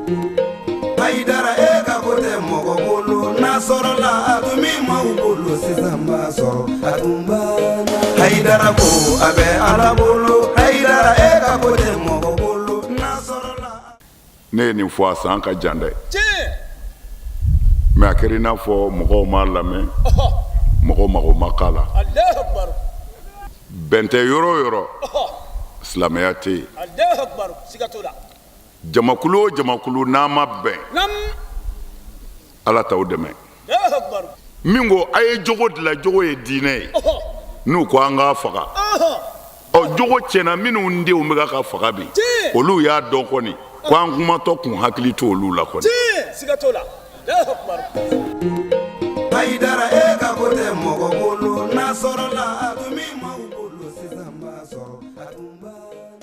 Hayidara e ka ko tɛ mɔgɔ bolo n'a sɔrɔla a tun bɛ maaw bolo sisan b'a sɔrɔ a tun banna Hayidara ko a bɛ Ala bolo Hayidara e ka ko tɛ mɔgɔ bolo n'a sɔrɔla. Ne ye nin fɔ a san ka jan dɛ mais a kɛra i n'a fɔ mɔgɔw m'a lamɛn, mɔgɔw mago ma k'a la. Bɛn tɛ yɔrɔ o yɔrɔ, silamɛya tɛ yen. Jamakulu o jamakulu n'a ma bɛn, Ala t'aw dɛmɛ. Min ko a ye jogo dilan, jogo ye diinɛ ye, n'u ko an k'a faga, ɔ jogo tiɲɛna minnu denw bɛ ka faga bi, olu y'a dɔn kɔni ko an kumatɔ kun hakili to olu la kɔni. Hayidara e ka ko tɛ mɔgɔ bolo n'a sɔrɔla a tun bɛ maaw bolo sisan b'a sɔrɔ a tun banna.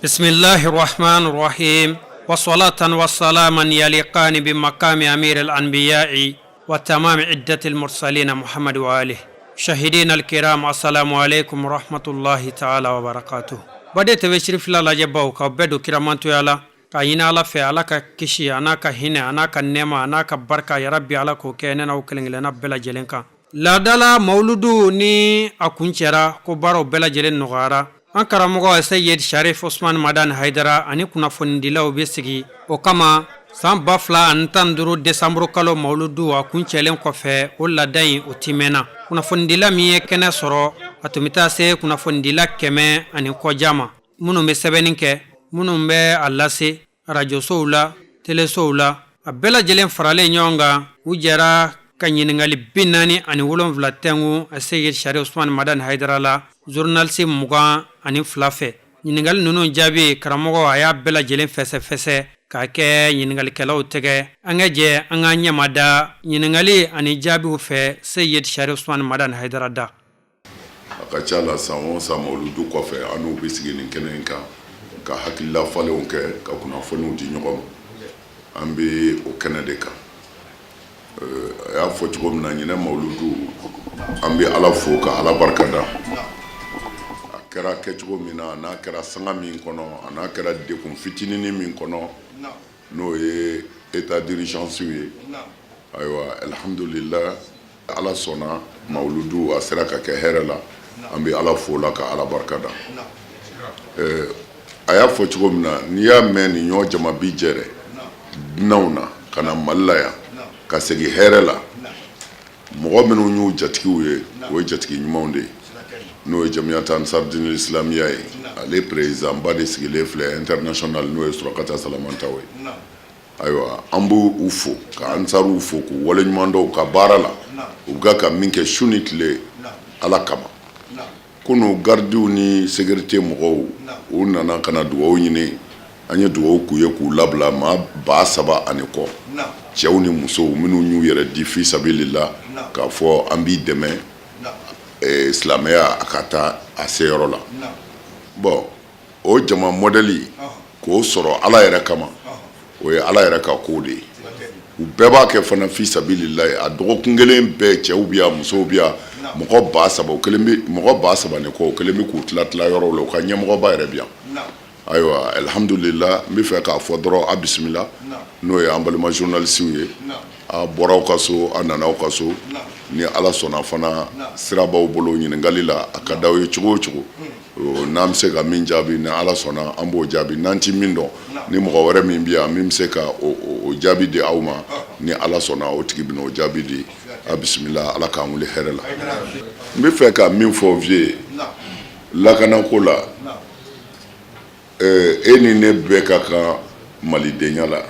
بسم الله الرحمن الرحيم وصلاة وسلاما يليقان بمقام أمير الأنبياء وتمام عدة المرسلين محمد وآله شهدين الكرام السلام عليكم ورحمة الله تعالى وبركاته Bade TV Sirifila lajɛbaw k'aw bɛɛ don kiramantoya la k'a ɲini Ala fɛ Ala ka kisi a n'a ka hinɛ a n'a ka nɛɛma a n'a ka barika yarabi Ala k'o kɛ ne n'aw kelen kelenna bɛɛ lajɛlen kan Laadala mawuludu ni a kuncɛra ko baaraw bɛɛ lajɛlen nɔgɔyara an karamɔgɔ Seyid Sharif Usman Madani Hayidara ani kunnafonidilaw bɛ sigi o kama san 2015 desanburu kalo mawuludu a kuncɛlen kɔfɛ o laada in o timɛna kunnafonidila min ye kɛnɛ sɔrɔ a tun bɛ taa se kunnafonidila kɛmɛ ani kɔjan ma minnu bɛ sɛbɛnni kɛ minnu bɛ a lase arajosow la telesow la a bɛɛ lajɛlen faralen ɲɔgɔn kan u jɛra ka ɲininkali 47 tɛnku Seyid Sharif Usman Madani Hayidara la journaliste 22 fɛ ɲininkali ninnu jaabi karamɔgɔ a y'a bɛɛ lajɛlen fɛsɛfɛsɛ k'a kɛ ɲininkalikɛlaw tɛgɛ an ka jɛ an ka ɲɛmada ɲininkali ani jaabiw fɛ Seyid Sharif Usman Madani Hayidara da. A ka ca la san o san mawuludu kɔfɛ an n'u bɛ sigi nin kɛnɛ in kan ka hakilila falenw kɛ ka kunnafoniw di ɲɔgɔn ma an bɛ o kɛnɛ de kan a y'a fɔ cogo min na ɲinɛ mawuludu an bɛ ala fo ka ala barika da a kɛra kɛcogo min na a n'a kɛra sanga min kɔnɔ a n'a kɛra degun fitinin min kɔnɔ n'o ye état d'urgence ye ayiwa alhamdulillah ala sɔnna mawuludu a sera ka kɛ hɛrɛ la an bɛ ala fo la ka ala barika da a y'a fɔ cogo min na n'i y'a mɛn nin ɲɔ jama bi jɛrɛ dunanw na ka na mali la yan ka segin hɛrɛ la mɔgɔ minnu y'u jatigiw ye o ye jatigi ɲumanw de ye n'o ye jamiyatu ansar dinil islamiya ye ale président ba de sigilen filɛ international n'o ye surakata salamantaw ye ayiwa an b'u u fo ka ansaruw fo k'u waleɲuman dɔn u ka baara la u bɛ ka min kɛ su ni tile ala kama kunun garidiw ni sécurité mɔgɔw u nana ka na dugawu ɲini an ye dugawu k'u ye k'u labila maa 3000 ani kɔ cɛw ni musow minnu y'u yɛrɛ di fi sabilillah k'a fɔ an b'i dɛmɛ silamɛya a ka taa a seyɔrɔ la bon o jama mɔdɛli k'o sɔrɔ ala yɛrɛ kama o ye ala yɛrɛ ka ko de ye u bɛɛ b'a kɛ fana fi sabilillahi a dɔgɔkun kelen bɛɛ cɛw bɛ yan musow bɛ yan mɔgɔ 3000 o kelen bɛ mɔgɔ 3000 ni kɔ o kelen bɛ k'u tila tila yɔrɔw la u ka ɲɛmɔgɔba yɛrɛ bɛ yan ayiwa alhamdulillah n bɛ fɛ k'a fɔ dɔrɔn a bisimila n'o ye an balima journalisiw ye a bɔra aw ka so a nana aw ka so ni ala sɔnna fana sira b'aw bolo ɲininkali la a ka d'aw ye cogo o cogo n'an bɛ se ka min jaabi ni ala sɔnna an b'o jaabi n'an ti min dɔn ni mɔgɔ wɛrɛ min bɛ yan min bɛ se ka o jaabi di aw ma ni ala sɔnna o tigi bɛna o jaabi di a bisimila ala k'an wuli hɛrɛ la n bɛ fɛ ka min fɔ vieux ye lakanako la e ni ne bɛɛ ka kan malidenya la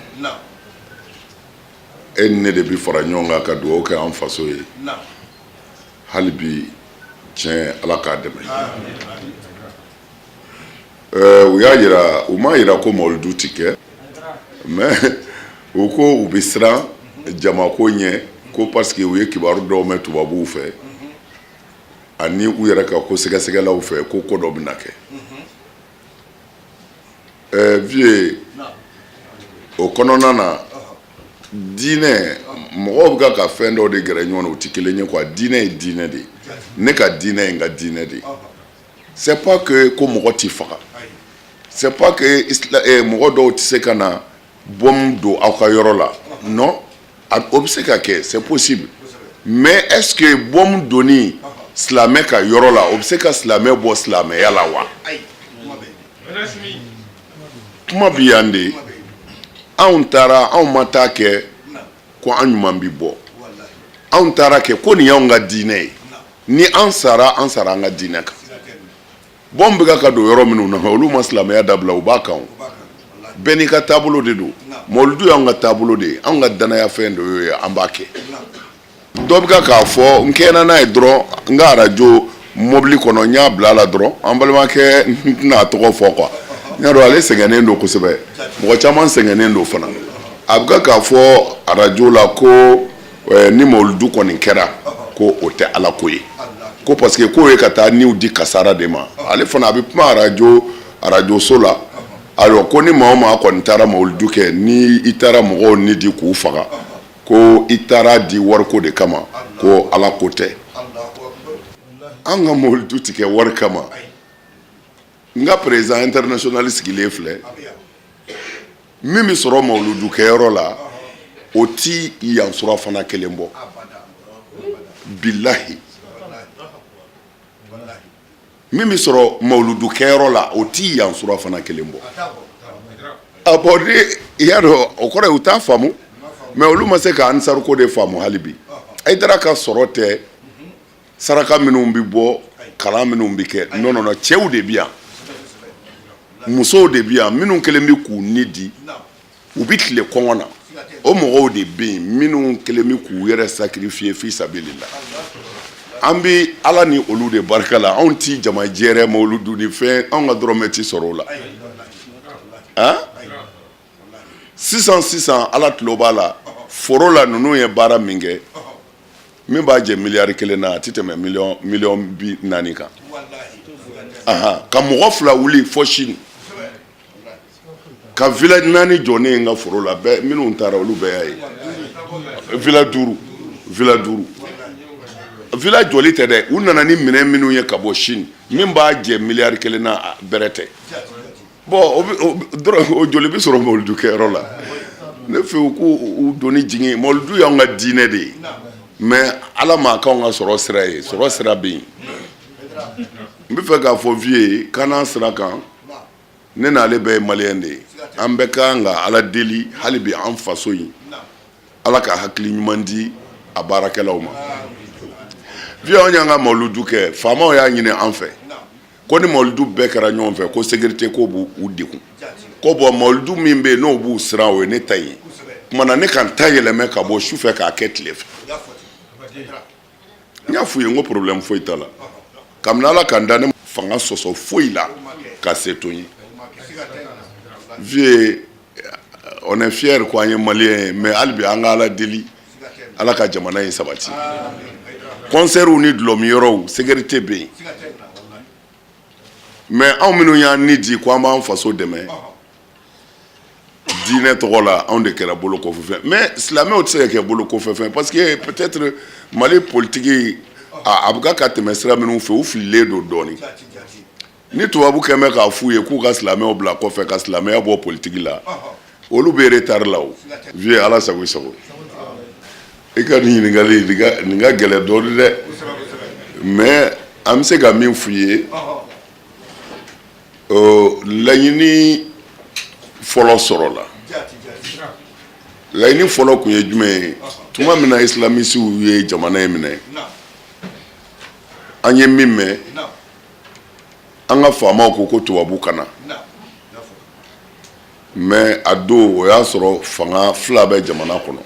e ni ne de bɛ fara ɲɔgɔn kan ka dugawu kɛ an faso ye hali bi tiɲɛ ala k'a dɛmɛ u y'a jira u m'a jira ko mawuludu ti kɛ mais u ko u bɛ siran jamako ɲɛ ko parce que u ye kibaru dɔw mɛn tubabuw fɛ ani u yɛrɛ ka ko sɛgɛsɛgɛlaw fɛ ko ko dɔ bɛna kɛ vieux o kɔnɔna na diinɛ mɔgɔw bɛ ka fɛn dɔw de gɛrɛ ɲɔgɔn na u tɛ kelen ye quoi diinɛ ye diinɛ de ye ne ka diinɛ ye n ka diinɛ de ye c'est pas que ko mɔgɔ tɛ faga c'est pas que mɔgɔ dɔw tɛ se ka na bɔmu don aw ka yɔrɔ la? Non, o bɛ se ka kɛ, c'est possible, mais est ce que bɔmu donni silamɛ ka yɔrɔ la, o bɛ se ka silamɛ bɔ silamɛya la wa? Kuma bi yan de. Anw taara, anw ma taa kɛ ko an ɲuman bi bɔ. Anw taara kɛ ko nin y'anw ka diinɛ ye. Ni an sara, an sara an ka diinɛ kan. Bɔmu bɛ ka don yɔrɔ minnu na, olu ma silamɛya dabila, u b'a kan. Bɛɛ n'i ka taabolo de don. Mɔlidu y'anw ka taabolo de ye, anw ka danaya fɛn de y'o ye, an b'a kɛ. Dɔ bɛ ka k'a fɔ n kɛnɛ n'a ye dɔrɔn, n ka arajo mobili kɔnɔ, n y'a bila a la dɔrɔn. An balimakɛ, n tɛna a tɔgɔ fɔ quoi, n y'a dɔn ale sɛgɛnnen don kosɛbɛ, mɔgɔ caman sɛgɛnnen don fana. A bɛ ka k'a fɔ arajo la ko ni mɔlidu kɔni kɛra, ko o tɛ Ala ko ye, ko parce que k'o ye ka taa niw di kasara de ma. Ale fana a bɛ kuma arajoso la. Ayiwa, ko ni maa o maa kɔni taara mɔlidu kɛ, ni i taara mɔgɔw ni di k'u faga, ko i taara di wariko de kama, ko Ala ko tɛ. An ka mɔlidu tɛ kɛ wari kama. N ka président international sigilen filɛ, min bɛ sɔrɔ mawuludu kɛyɔrɔ la, o ti yan surafana kelen bɔ, bilahi. Min bɛ sɔrɔ mawuludu kɛyɔrɔ la, o ti yan surafana kelen bɔ. A bon, ni i y'a dɔn, o kɔrɔ ye u t'a faamu, mais olu ma se ka ansaruko de faamu hali bi. Hayidara ka sɔrɔ tɛ saraka minnu bɛ bɔ, kalan minnu bɛ kɛ. Non, non, non, cɛw de bɛ yan, musow de bɛ yan, minnu kelen bɛ k'u ni di, u bɛ tile kɔngɔ na. O mɔgɔw de bɛ yen minnu kelen bɛ k'u yɛrɛ sacrifier fi sabilillah. An bɛ Ala ni olu de barika la. Anw ti jama jɛrɛ mawuludu ni fɛn, anw ka dɔrɔmɛ ti sɔrɔ o la. Han, sisan sisan, Ala tulo b'a la, foro la ninnu ye baara min kɛ, min b'a jɛ miliyari 1 na, a tɛ tɛmɛ miliyɔn 40 kan. Ahan, ka mɔgɔ fila wuli fɔ Chine ka villa naani jɔ ne ye n ka foro la. Bɛɛ minnu taara, olu bɛɛ y'a ye. Villa duuru, villa duuru, villa jɔli tɛ dɛ. U nana ni minɛn minnu ye ka bɔ Chine, min b'a jɛ miliyari 1 na, bɛrɛ tɛ. Bon, o dɔrɔn, o joli bɛ sɔrɔ mawuludu kɛyɔrɔ la? Ne fɛ, u k'u doni jigin. Mawuludu y'anw ka diinɛ de ye, mais Ala ma k'anw ka sɔrɔ sira ye. Sɔrɔ sira bɛ yen. N bɛ fɛ k'a fɔ vieux ye, kana sira kan, ne n'ale bɛɛ ye maliyɛn de ye. An bɛɛ ka kan ka Ala deli hali bi, an faso in, Ala ka hakili ɲuman di a baarakɛlaw ma. Vieux, anw y'an ka mawuludu kɛ, faamaw y'a ɲini an fɛ ko ni mawuludu bɛɛ kɛra ɲɔgɔn fɛ, ko sécurité ko b'u u degun. Ko bon, mawuludu min bɛ yen n'o b'u siran, o ye ne ta ye. Tuma na ne ka n ta yɛlɛmɛ ka bɔ su fɛ k'a kɛ tile fɛ. N y'a f'u ye, n ko problème foyi t'a la. Kabini Ala ka n da, ne fanga sɔsɔ foyi la ka se to n ye. Vieux, on est fier ko an ye maliyɛn ye, mais hali bi an ka Ala deli, Ala ka jamana in sabati. Concert ni dulɔmiyɔrɔw, sécurité bɛ yen, mais anw minnu y'an ni di ko an b'an faso dɛmɛ diinɛ tɔgɔ la, anw de kɛra bolo kɔfɛfɛn. Mais silamɛw tɛ se ka kɛ bolo kɔfɛfɛn, parce que peut-être Mali politique a bɛ ka tɛmɛ sira minnu fɛ, u fililen don dɔɔnin. Ni tubabu kɛn bɛ k'a f'u ye k'u ka silamɛw bila kɔfɛ, ka silamɛya bɔ politique la, olu bɛ retard la. O vieux, Ala sago i sago. I ka nin ɲininkali nin ka gɛlɛn dɔɔnin dɛ, mais an bɛ se ka min f'u ye, laɲini fɔlɔ sɔrɔla. Laɲini fɔlɔ kun ye jumɛn ye? Tuma min na islamisiw ye jamana in minɛ, an ye min mɛn, an ka faamaw ko ko tubabu ka na. Mais a don, o y'a sɔrɔ fanga fila bɛ jamana kɔnɔ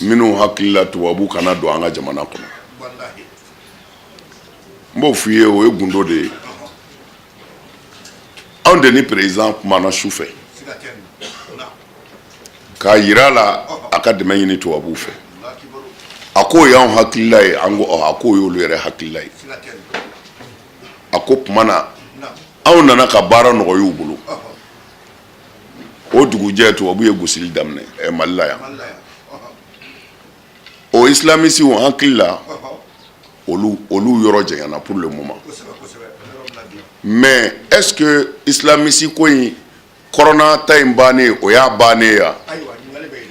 minnu hakili la tubabu kana don an ka jamana kɔnɔ. N b'o f'i ye, o ye gundo de ye. Anw de ni président kumana su fɛ k'a yira la a ka dɛmɛ ɲini tubabuw fɛ. A k'o y'anw hakilila ye, an ko a k'o y'olu yɛrɛ hakilila ye. A ko tuma na anw nana ka baara nɔgɔya u bolo. O dugujɛ, tubabu ye gosili daminɛ Mali la yan. O islamisiw hakili la, olu yɔrɔ janyana pour le moment. Mais est-ce que islamisi ko in Kɔrɔna ta in bannen, o y'a bannen ya?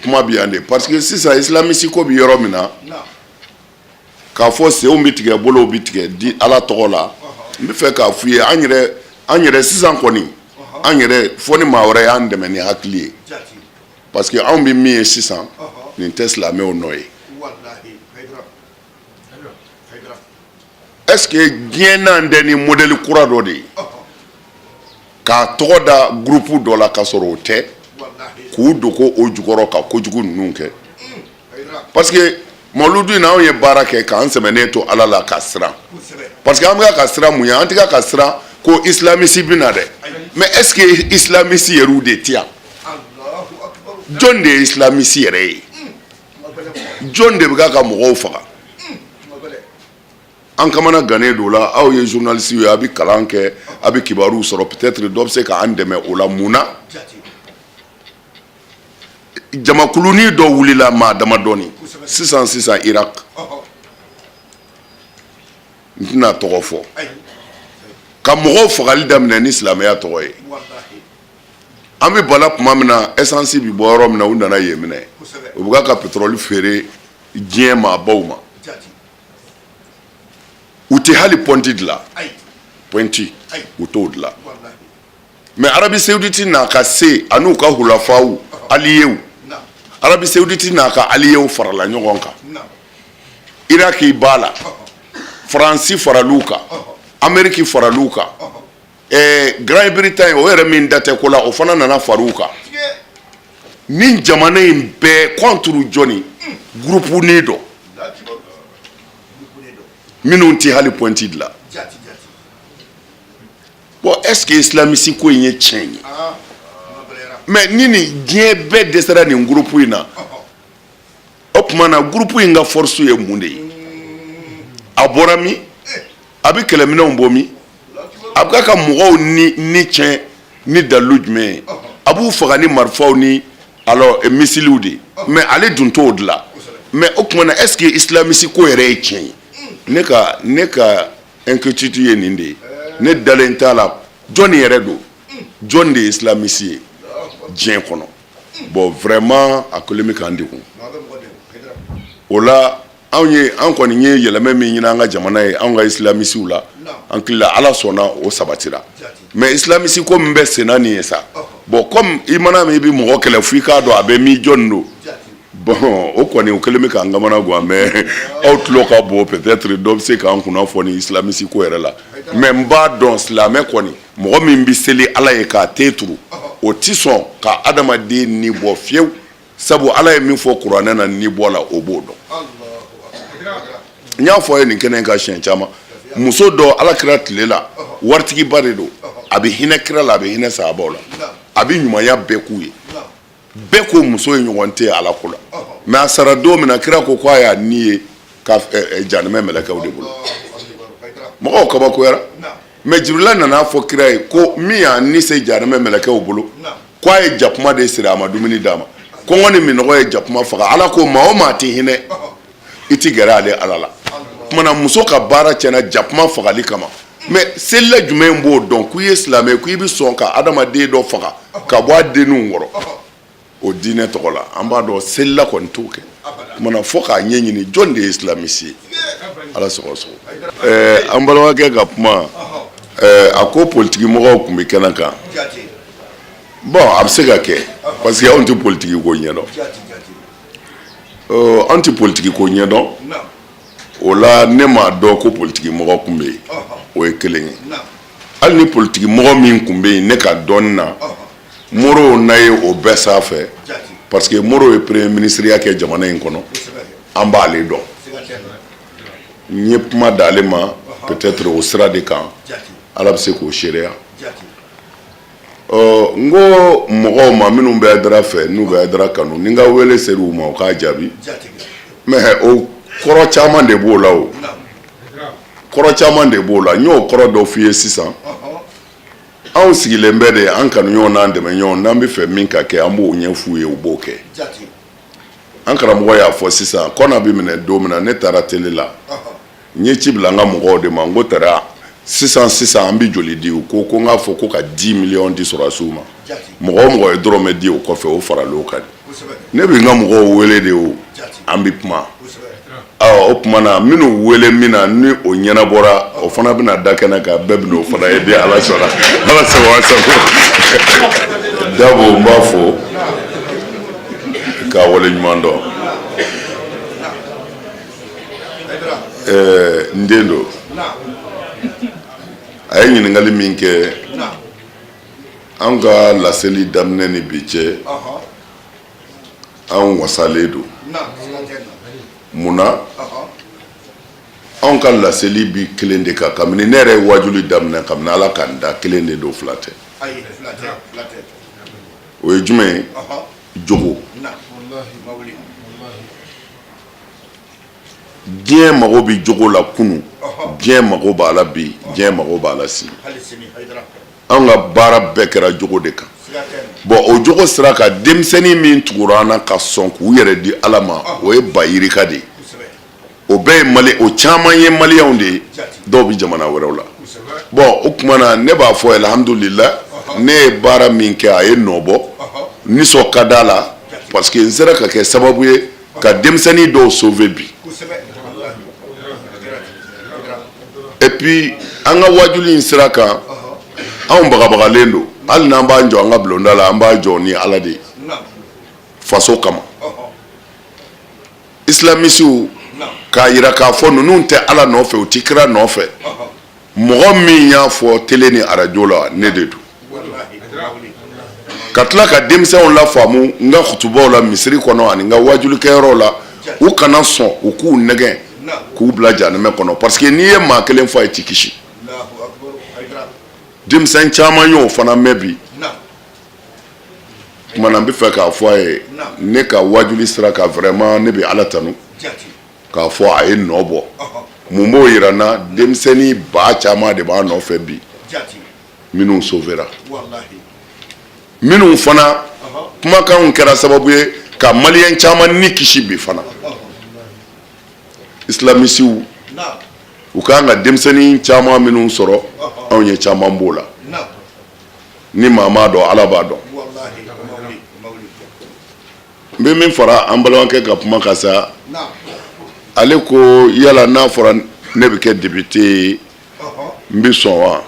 Kuma bɛ yan de, parce que sisan islamiste ko bɛ yɔrɔ min na, k'a fɔ senw bɛ tigɛ, bolow bɛ tigɛ di Ala tɔgɔ la, n bɛ fɛ k'a f'i ye, an yɛrɛ sisan kɔni, an yɛrɛ fɔ ni maa wɛrɛ y'an dɛmɛ ni hakili ye, parce que anw bɛ min ye sisan, nin tɛ silamɛw nɔ ye. Est-ce que diɲɛ n'an tɛ ni modèle kura dɔ de ye k'a tɔgɔ da groupe dɔ la, k'a sɔrɔ o tɛ, k'u dogo o jukɔrɔ ka kojugu ninnu kɛ? Parce que mawuludu in na, anw ye baara kɛ k'an sɛmɛnen to Ala la ka siran, parce que an bɛ ka siran mun ye? An tɛ ka siran ko islamiste bɛ na dɛ, mais est ce que islamiste yɛrɛw de tɛ yan? Jɔn de ye islamiste yɛrɛ ye? Jɔn de bɛ ka mɔgɔw faga? An kamana gannen don la. Aw ye journaliste ye, a bɛ kalan kɛ, a bɛ kibaruw sɔrɔ, peut-être dɔ bɛ se k'an dɛmɛ o la. Mun na jamakulunin dɔ wulila, maa damadɔni sisan sisan Irak, n tɛna tɔgɔ fɔ, ka mɔgɔw fagali daminɛ ni silamɛya tɔgɔ ye? An bɛ bala tuma min na, essence bɛ bɔ yɔrɔ min na, u nana yen minɛ, u bɛ ka pétrole feere diɲɛ maabaw ma. U tɛ hali pɔnti dilan, pɔnti u t'o dilan. Mais Arabie Saoudite n'a ka se an'u ka hulafaw alliés, Arabie Saoudite n'a ka alliés farala ɲɔgɔn kan, Iraki b'a la, Faransi faral'u kan, Amérique faral'u kan, Grande-Bretagne, o yɛrɛ min da tɛ ko la, o fana nana far'u kan. Ni jamana in bɛɛ contre jɔnni? Groupe ni dɔ minnu tɛ hali pɔnti dilan. Bon, est ce que islamiste ko in ye tiɲɛ ye? Mais ni nin diɲɛ bɛɛ dɛsɛra nin groupe in na, o tuma na groupe in ka force ye mun de ye? A bɔra min? A bɛ kɛlɛminɛnw bɔ min? A bɛ ka mɔgɔw ni tiɲɛ ni dalilu jumɛn ye? A b'u faga ni marifaw ni alors missiles de ye, mais ale dun t'o dilan. Mais o tuma na, est ce que islamiste ko yɛrɛ ye tiɲɛ ye? Ne ka inquiétude ye nin de ye. Ne dalen t'a la. Jɔnni yɛrɛ don? Jɔn de ye islamiste ye diɲɛ kɔnɔ? Bon, vraiment, a kɛlen bɛ k'an degun. O la, anw ye, an kɔni ye yɛlɛmɛ min ɲini an ka jamana ye, anw ka islamistew la, an tilala, Ala sɔnna, o sabatira. Mais islamiste ko min bɛ senna nin ye sa, bon, comme i mana min, i bɛ mɔgɔ kɛlɛ fo i k'a dɔn a bɛ min, jɔn don. Bon, o kɔni, o kɛlen bɛ k'an kamana gan. Mais aw tulo ka bon, peut-être dɔ bɛ se k'an kunna fɔ ni islamiste ko yɛrɛ la. Mais n b'a dɔn, silamɛ kɔni, mɔgɔ min bɛ seli Ala ye k'a te turu, o ti sɔn ka adamaden ni bɔ fiyewu, sabu Ala ye min fɔ kuranɛ na ni bɔ la, o b'o dɔn. N y'a fɔ a ye nin kɛnɛ in kan siɲɛ caman, muso dɔ, Ala kira tile la, waritigiba de don, a bɛ hinɛ kira la, a bɛ hinɛ sahabaw la, a bɛ ɲumanya bɛɛ k'u ye. Bɛɛ ko muso ye ɲɔgɔn tɛ Ala ko la. Mais a sara don min na, kira ko k'a y'a ni ye ka janimɛ mɛlɛkɛw de bolo. Mɔgɔw kabakoyara. Mais Jibirila nana fɔ kira ye ko min y'a ni se janimɛ mɛlɛkɛw bolo, ko a ye jakuma de siri, a ma dumuni d'a ma, kɔngɔ ni minɔgɔ ye jakuma faga. Ala ko maa o maa tɛ hinɛ, i ti gɛrɛ ale Ala la. Kumana, muso ka baara tiɲɛna jakuma fagali kama. Mais selila jumɛn b'o dɔn k'i ye silamɛ, k'i bɛ sɔn ka adamaden dɔ faga ka bɔ a denninw kɔrɔ o diinɛ tɔgɔ la? An b'a dɔn selila kɔni t'o kɛ. Kumana, fo k'a ɲɛɲini jɔn de ye islamiste ye. Ala sɔgɔ sɔgɔ. An balimakɛ ka kuma, a ko politiki mɔgɔw tun bɛ kɛnɛ kan. Bon, a bɛ se ka kɛ, parce que anw tɛ politiki ko ɲɛdɔn, anw tɛ politiki ko ɲɛdɔn. O la, ne m'a dɔn ko politiki mɔgɔ tun bɛ yen. O ye kelen ye. Hali ni politiki mɔgɔ min tun bɛ yen, ne ka dɔnni na, Moro n'a ye o bɛɛ sanfɛ, parce que Moro ye premier ministre ya kɛ jamana in kɔnɔ, an b'ale dɔn. N ye kuma d'ale ma, peut-être o sira de kan, Ala bɛ se k'o seereya. Ɔ, n ko mɔgɔw ma minnu bɛ Hayidara fɛ, n'u bɛ Hayidara kanu, ni n ka wele ser'u ma, u k'a jaabi. Mais o kɔrɔ caman de b'o la, o kɔrɔ caman de b'o la. N y'o kɔrɔ dɔ f'i ye sisan. Anw sigilen bɛ de, an kanu ɲɔgɔn n'an dɛmɛ ɲɔgɔn, n'an bɛ fɛ min ka kɛ, an b'o ɲɛf'u ye, u b'o kɛ. An karamɔgɔ y'a fɔ sisan, kɔna bɛ minɛ don min na, ne taara télé la, n ye ci bila n ka mɔgɔw de ma. N ko tara sisan sisan, an bɛ joli di? U ko ko n k'a fɔ ko ka 10 millions di sɔrɔdasiw ma. Mɔgɔ o mɔgɔ ye dɔrɔmɛ di o kɔfɛ, o farala o kan. Ne bɛ n ka mɔgɔw wele de, o an bɛ kuma. O tuma na minnu wele min na ni o ɲɛnabɔra, o fana bɛna da kɛnɛ kan, bɛɛ bɛna o fana ye. Ni Ala sɔnna, Ala sago aw sago. Dabo, n b'a fo k'a waleɲuman dɔn. N den don. A ye ɲininkali min kɛ, an ka laseli daminɛ ni bi cɛ, an wasalen don. Mun na? Anw ka laseli bi kelen de kan. Kabini ne yɛrɛ ye wajuli daminɛ, kabini Ala k'an da, kelen de don, fila tɛ. O ye jumɛn ye? Jogo. Diɲɛ mago bɛ jogo la kunun, diɲɛ mago b'a la bi, diɲɛ mago b'a la sini. An ka baara bɛɛ kɛra jogo de kan. Bon, o jogo sira kan, denmisɛnnin min tugura an na ka sɔn k'u yɛrɛ di Ala ma, o ye ba yirika de ye. O bɛɛ ye mali, o caman ye maliyɛnw de ye, dɔw bɛ jamana wɛrɛw la. Bon, o tuma na ne b'a fɔ alhamdulila, ne ye baara min kɛ, a ye nɔ bɔ, nisɔn ka d'a la, parce que n sera ka kɛ sababu ye ka denmisɛnnin dɔw sauver bi. Et puis an ka wajuli in sira kan, anw bagabagalen don. Hali n'an b'an jɔ an ka bulonda la, an b'a jɔ ni Ala de ye, faso kama. Islamisiw k'a yira k'a fɔ ninnu tɛ Ala nɔfɛ, u ti kira nɔfɛ. Mɔgɔ min y'a fɔ télé ni arajo la, ne de don. Ka tila ka denmisɛnw lafaamu n ka kutubaw la misiri kɔnɔ ani n ka wajulikɛyɔrɔw la, u kana sɔn u k'u nɛgɛn k'u bila janɛmɛ kɔnɔ, parce que n'i ye maa kelen fɔ, i ti kisi. Denmisɛn caman y'o fana mɛn bi. Tuma na n bɛ fɛ k'a fɔ a ye, ne ka wajuli sira kan, vraiment ne bɛ Ala tanu k'a fɔ a ye nɔ bɔ. Mun b'o yira n na? Denmisɛnnin ba caman de b'a nɔfɛ bi, minnu sauvera, minnu fana kumakanw kɛra sababu ye ka maliyɛn caman ni kisi bi fana. Islamisiw, u kan ka denmisɛnnin caman minnu sɔrɔ, anw ye caman b'o la. Ni maa m'a dɔn, Ala b'a dɔn. N bɛ min fara an balimakɛ ka kuma kan sa, ale ko yala n'a fɔra ne bɛ kɛ député ye, n bɛ sɔn wa?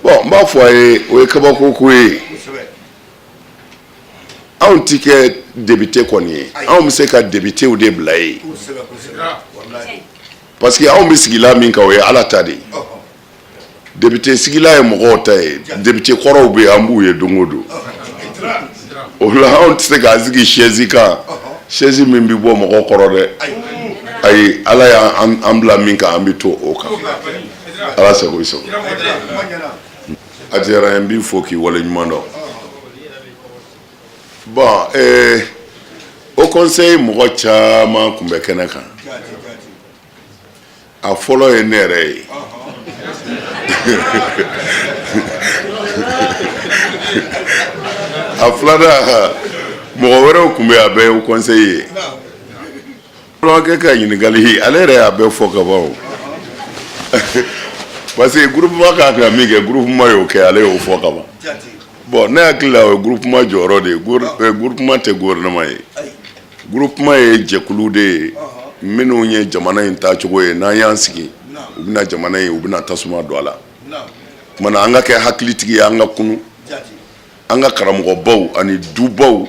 Bon, n b'a fɔ a ye, o ye kabako ko ye. Anw ti kɛ député kɔni ye, anw bɛ se ka députéw de bila yen, parce que anw bɛ sigila min kan, o ye Ala ta de ye. Député sigila ye mɔgɔw ta ye. Député kɔrɔw bɛ yen, an b'u ye don o don. O la anw tɛ se k'an sigi chaise kan, chaise min bɛ bɔ mɔgɔ kɔrɔ dɛ. Ayi, Ala y'an bila min kan, an bɛ to o kan. Ala sago i sago. A diyara n ye, n b'i fo k'i waleɲuman dɔn. Bon, haut conseil mɔgɔ caman tun bɛ kɛnɛ kan. A fɔlɔ ye ne yɛrɛ ye. A filanan, mɔgɔ wɛrɛw tun bɛ, a bɛɛ ye haut conseil ye. Balimakɛ ka ɲininkali, ale yɛrɛ y'a bɛɛ fɔ ka ban o, parce que groupement kan ka min kɛ, groupement y'o kɛ, ale y'o fɔ ka ban. Bon, ne hakili la, o ye groupement jɔyɔrɔ de ye. Groupement tɛ gouvernement ye. Groupement ye jɛkulu de ye minnu ye jamana in taacogo ye. N'an y'an sigi, u bɛna jamana in, u bɛna tasuma don a la. Tuma na an ka kɛ hakilitigi ye, an ka kunu. An ka karamɔgɔbaw ani dubaw,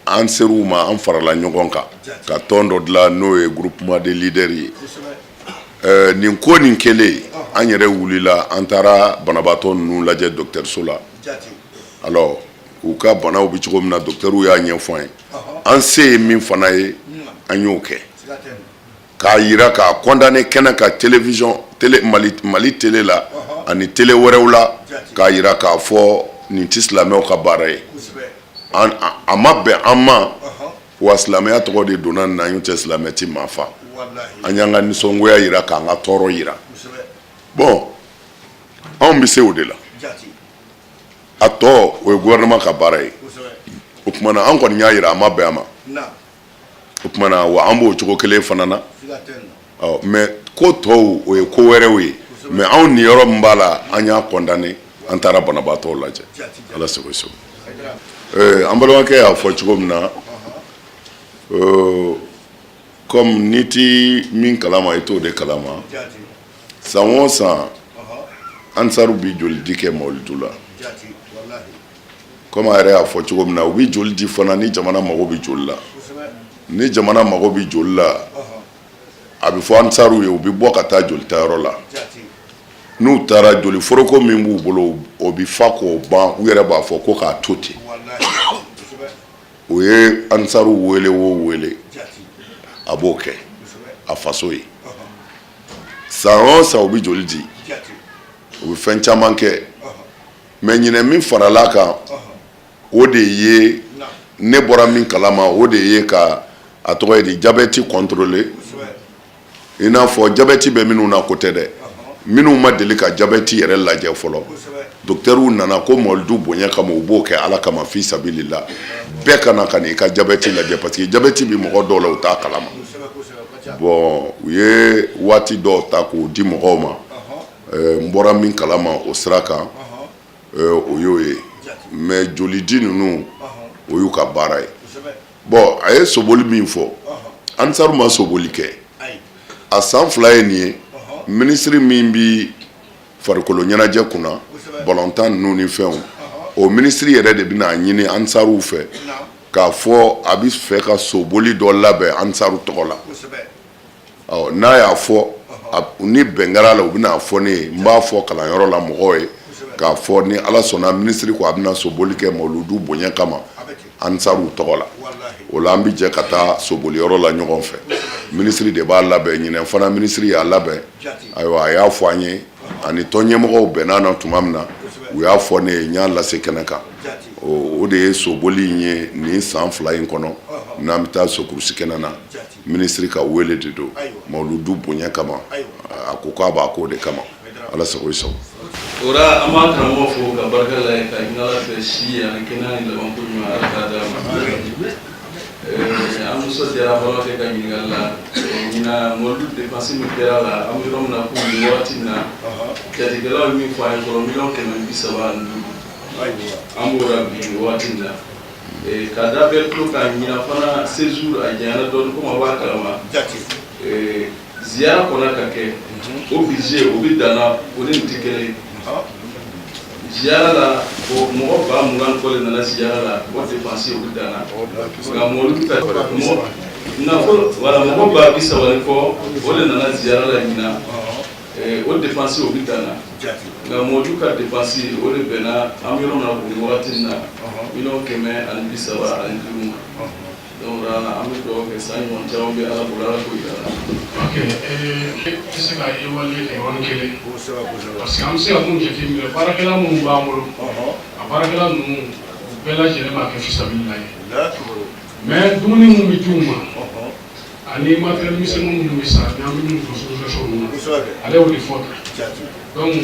an ser'u ma, an farala ɲɔgɔn kan ka tɔn dɔ dilan, n'o ye groupement de leaders ye. Nin ko nin kɛlen, an yɛrɛ wulila, an taara banabaatɔ ninnu lajɛ dɔgɔtɔrɔso la. Alors, u ka banaw bɛ cogo min na, dɔgɔtɔrɔw y'a ɲɛfɔ an ye. An se ye min fana ye, an y'o kɛ k'a yira, k'a condamner kɛnɛ ka télévision télé, Mali, Mali télé la ani télé wɛrɛw la, k'a yira k'a fɔ nin tɛ silamɛw ka baara ye, a ma bɛn an ma. Wa silamɛya tɔgɔ de donna nin na, n'o tɛ silamɛ tɛ maa fa. An y'an ka nisɔngoya yira, k'an ka tɔɔrɔ yira. Bon, anw bɛ se o de la. A tɔ, o ye gouvernement ka baara ye. O tuma na, an kɔni y'a yira a ma bɛn a ma. O tuma na, wa an b'o cogo kelen fana na. Ɔ, mais ko tɔw, o ye ko wɛrɛw ye. Mais anw niyɔrɔ min b'a la, an y'a condamné. An taara banabaatɔw lajɛ. Ala sago i sago. An balimakɛ y'a fɔ cogo min na, comme n'i ti min kalama, i t'o de kalama. San o san, Ansaru bi joli di kɛ mawuludu la. Comme a yɛrɛ y'a fɔ cogo min na, u bɛ joli di fana ni jamana mago bɛ joli la. Ni jamana mago bɛ joli la, a bɛ fɔ Ansaru ye, u bɛ bɔ ka taa joli tayɔrɔ la. N'u taara, joli foroko min b'u bolo, o bɛ fa k'o ban. U yɛrɛ b'a fɔ ko k'a to ten. O ye Ansaru wele o wele, a b'o kɛ a faso ye. San o san, u bɛ joli di, u bɛ fɛn caman kɛ. Mais ɲinɛ, min farala kan, o de ye ne bɔra min kalama, o de ye ka a tɔgɔ ye di, diabète contrôler. I n'a fɔ diabète bɛ minnu na, ko tɛ dɛ, minnu ma deli ka diabète yɛrɛ lajɛ fɔlɔ. Docteurw nana ko mawuludu bonya kama, u b'o kɛ Ala kama, fi sabilillah, bɛɛ ka na ka na i ka diabète lajɛ, parce que diabète bɛ mɔgɔ dɔw la, u t'a kalama. Bon, u ye waati dɔw ta k'o di mɔgɔw ma. N bɔra min kalama o sira kan, o y'o ye. Mais jolidi ninnu, o y'u ka baara ye. Bon, a ye soboli min fɔ, Ansaru ma soboli kɛ a san 2 ye nin ye. Minisiri min bi farikolo ɲɛnajɛ kunna, balontan ninnu ni fɛnw, o minisiri yɛrɛ de bɛna a ɲini Ansaruw fɛ k'a fɔ a bɛ fɛ ka soboli dɔ labɛn Ansaru tɔgɔ la. Ɔ, n'a y'a fɔ, ni bɛn kɛra la, u bɛna fɔ ne ye, n b'a fɔ kalanyɔrɔ la mɔgɔw ye k'a fɔ ni Ala sɔnna, minisiri ko a bɛna soboli kɛ mawuludu bonya kama Ansaruw tɔgɔ la. O la, an bɛ jɛ ka taa soboliyɔrɔ la ɲɔgɔn fɛ. Minisiri de b'a labɛn. Ɲinɛ fana, minisiri y'a labɛn. Ayiwa, a y'a fɔ an ye, ani tɔn ɲɛmɔgɔw bɛnna na tuma min na, u y'a fɔ ne ye, n y'a lase kɛnɛ kan. O de ye soboli in ye nin san 2 in kɔnɔ, n'an bɛ taa sokurusi kɛnɛ na. Minisiri ka wele de don mawuludu bonya kama. A ko k'a b'a k'o de kama. Ala sago i sago. O la, an b'an karamɔgɔ fo ka barika la ye, ka ɲini Ala fɛ, si ani kɛnɛya ni labanko ɲuman, Ala k'a d'a ma. An nisɔndiyara balimakɛ ka ɲininkali la. Ɲinan mɔbili dépense min kɛra la, an bɛ yɔrɔ min na komi nin wagati in na, jatelikɛlaw ye min fɔ an ye fɔlɔ, 135 000 000, an b'o la bi nin wagati in na. Ka da bɛɛ tulo kan, ɲinan fana séjour a janyana dɔɔni. Komi a b'a kalama, ziyara kɔnna ka kɛ, o budget o bɛ danna, o ni nin tɛ kelen ye. Ziyara la, o mɔgɔ 20 000 kɔ de nana ziyara la, o dépense o bɛ danna. Nka mɔbili ta mɔgɔ nafolo, wala mɔgɔ 30 000 ni kɔ, o de nana ziyara la ɲinan, o dépense o bɛ danna. Nka mɔbili ka dépense, o de bɛnna, an bɛ yɔrɔ min na nin wagati in na, 135 000 000 ma. Donc an bɛ dugawu kɛ, san ɲɔgɔn caman bɛ Ala bolo, Ala k'o yira la. Ok, tɛ se ka évaluer ka yɔrɔnin kelen, parce que an bɛ se ka mun jateminɛ, baarakɛla minnu b'an bolo, a baarakɛla ninnu, u bɛɛ lajɛlen b'a kɛ fisabilila ye. Mais dumuni min bɛ di u ma ani matériel misɛnnin minnu bɛ san, ni an bɛ minnu don sonorisation ninnu na, ale y'o de fɔ tan. Donc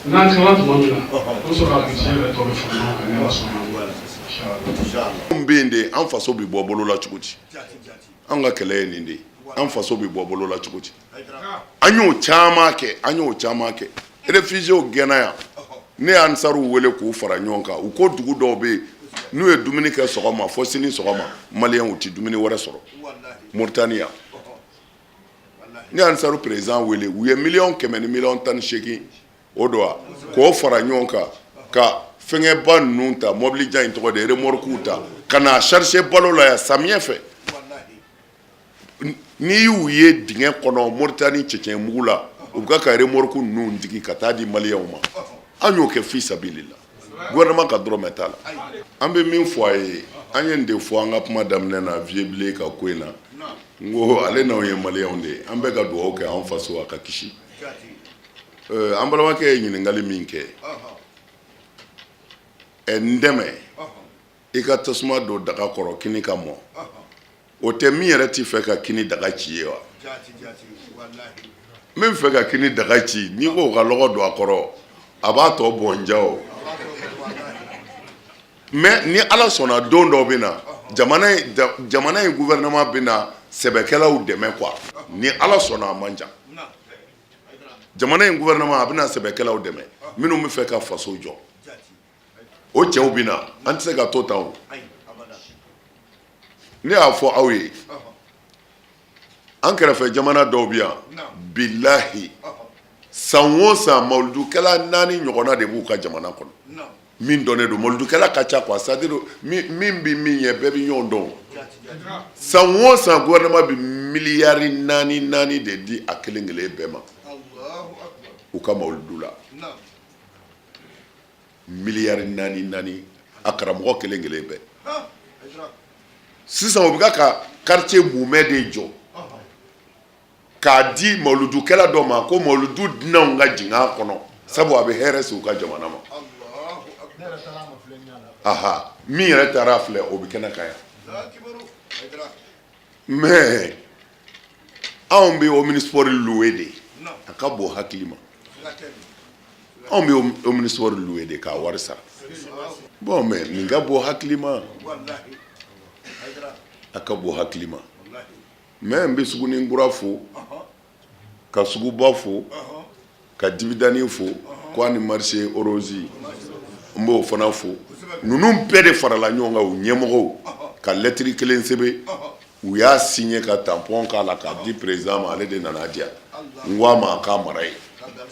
n'an tilala tuma min na, an bɛ sɔrɔ ka budget yɛrɛ tɔ bɛ fara ɲɔgɔn kan, ni Ala sɔnna ma, inchallah. Anw bɛ yen de, an faso bɛ bɔ bolo la cogo di? An ka kɛlɛ ye nin de ye. An faso bɛ bɔ bolo la cogo di? An y'o caman kɛ, an y'o caman kɛ. Réfugiés gɛnna yan, ne y'Ansaruw wele k'u fara ɲɔgɔn kan. U ko dugu dɔw bɛ yen, n'u ye dumuni kɛ sɔgɔma fɔ sini sɔgɔma, maliyɛnw tɛ dumuni wɛrɛ sɔrɔ. Mauritanie yan, ne y'Ansaru président wele. U ye 100 000 000 ni 18 000 000 o don wa, k'o fara ɲɔgɔn kan ka fɛngɛba ninnu ta, mobili jan in tɔgɔ de, remorque ta ka na charger balo la yan samiyɛ fɛ. N'i y'u ye dingɛ kɔnɔ Mauritanie cɛncɛn mugu la, u bɛ ka remorque ninnu jigin ka taa di maliyɛnw ma. An y'o kɛ fi sabilillah, gouvernement ka dɔrɔmɛ t'a la. An bɛ min fɔ a ye, an ye nin de fɔ an ka kuma daminɛ na, Vieux Bilen ka ko in na, n ko ale n'anw ye maliyɛnw de ye, an bɛ ka dugawu kɛ an faso a ka kisi. An balimakɛ ye ɲininkali min kɛ, ɛ n dɛmɛ i ka tasuma don daga kɔrɔ kini ka mɔ, o tɛ min yɛrɛ ti fɛ ka kini daga ci ye wa? Min fɛ ka kini daga ci, n'i ko ka lɔgɔ don a kɔrɔ, a b'a tɔ bɔn ja o. Mais ni Ala sɔnna, don dɔ bɛ na, jamana in gouvernement bɛ na sɛbɛkɛlaw dɛmɛ quoi. Ni Ala sɔnna, a man jan. Jamana in gouvernement a bɛna sɛbɛkɛlaw dɛmɛ minnu bɛ fɛ ka faso jɔ. O cɛw bɛ na, an tɛ se ka to tan o. Ne y'a fɔ aw ye, an kɛrɛfɛ jamana dɔw bɛ yan, bilahi, san o san mawuludukɛla naani ɲɔgɔnna de b'u ka jamana kɔnɔ. Min dɔnnen don, mawuludukɛla ka ca quoi, c'est à dire min bɛ min ɲɛ, bɛɛ bɛ ɲɔgɔn dɔn. San o san gouvernement bɛ miliyari naani naani de di a kelen kelen bɛɛ ma u ka mawuludu la. Miliyari naani naani a karamɔgɔ kelen kelen bɛɛ. Sisan u bɛ ka quartier mumɛ de jɔ k'a di mawuludukɛla dɔ ma ko mawuludu dunanw ka jigin a kɔnɔ, sabu a bɛ hɛrɛ se u ka jamana ma. Aha, min yɛrɛ taara filɛ, o bɛ kɛnɛ kan yan. Mais anw bɛ omnisport louer de, a ka bon hakili ma. Anw bɛ omnisport louer de k'a wari sara. Bon, mais nin ka bon hakili ma, a ka bon hakili ma. Mais n bɛ Suguninkura fo, ka suguba fo, ka Dibidani fo, ko ani marché Orozi, n b'o fana fo. Ninnu bɛɛ de farala ɲɔgɔn kan, u ɲɛmɔgɔw ka lɛtiri kelen sɛbɛn, u y'a signé ka tampon k'a la k'a di président ma. Ale de nana di yan. N ko a ma a k'a mara yen,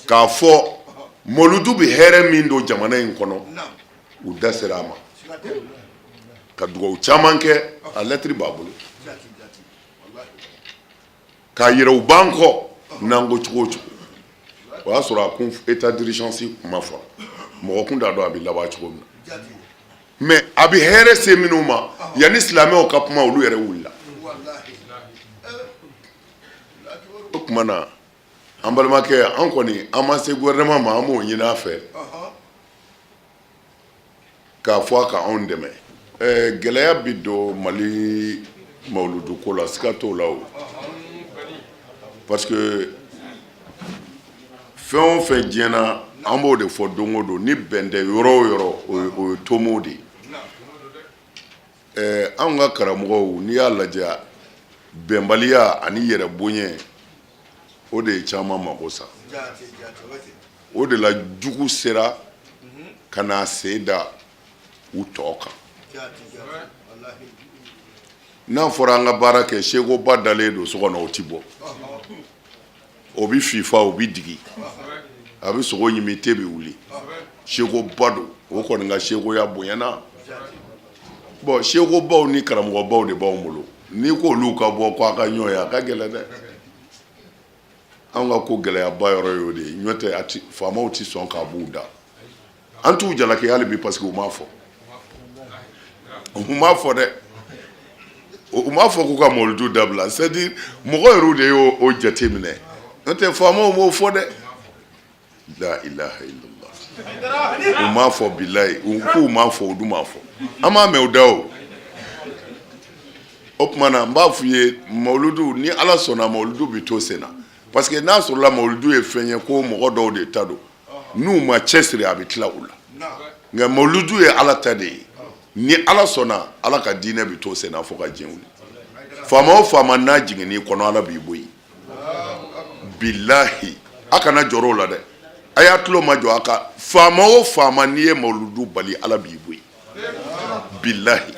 k'a fɔ mawuludu bɛ hɛrɛ min don jamana in kɔnɔ, u da sera a ma ka dugawu caman kɛ. A lɛtiri b'a bolo k'a yira u b'an kɔ n'an ko cogo o cogo. O y'a sɔrɔ a kun état d'urgence kuma fɔra, mɔgɔ kun t'a dɔn a bɛ laban cogo min na. Mais a bɛ hɛrɛ se minnu ma, yanni silamɛw ka kuma, olu yɛrɛ wulila. O tuma na, an balimakɛ, an kɔni an ma se gouvernement ma, an b'o ɲini a fɛ k'a fɔ a ka anw dɛmɛ. Gɛlɛya bɛ don Mali mawuludu ko la, siga t'o la o, parce que fɛn o fɛn diɲɛ na, an b'o de fɔ don o don, ni bɛn tɛ yɔrɔ o yɔrɔ, o ye tomo de ye. Anw ka karamɔgɔw, n'i y'a lajɛ, bɛnbaliya ani yɛrɛ bonya, o de ye caman mako sa. O de la jugu sera ka na sen da u tɔ kan. N'a fɔra an ka baara kɛ, sekoba dalen don so kɔnɔ, o tɛ bɔ, o bɛ fifa, o bɛ digi, a bɛ sogo ɲimi, te bɛ wuli. Sekoba don, o kɔni ka sekoya bonyana. Bon, sekobaw ni karamɔgɔbaw de b'anw bolo. N'i ko olu ka bɔ ko a ka ɲɔgɔn ye, a ka gɛlɛn dɛ. Anw ka ko gɛlɛyaba yɔrɔ y'o de ye. N'o tɛ, a ti faamaw tɛ sɔn k'a b'u da. An t'u jalaki hali bi, parce que u m'a fɔ, u m'a fɔ dɛ, u m'a fɔ k'u ka mawuludu dabila. C'est à dire mɔgɔ yɛrɛw de y'o o jate minɛ, n'o tɛ faamaw m'o fɔ dɛ. La ilaha illallah, u m'a fɔ, bilayi, u k'u m'a fɔ, u dun m'a fɔ, an m'a mɛn u da. O o tuma na, n b'a f'u ye, mawuludu, ni Ala sɔnna, mawuludu bɛ to sen na, parce que n'a sɔrɔla mawuludu ye fɛn ye ko mɔgɔ dɔw de ta don, n'u ma cɛsiri, a bɛ tila u la. Nka mawuludu ye Ala ta de ye. Ni Ala sɔnna, Ala ka diinɛ bɛ to sen na fo ka diɲɛ wuli. Faama o faama n'a jiginn'i kɔnɔ, Ala b'i bɔ yen, bilahi. A kana jɔrɔ o la dɛ, a y'a tulo majɔ. A ka faama o faama, n'i ye mawuludu bali, Ala b'i bɔ yen, bilahi.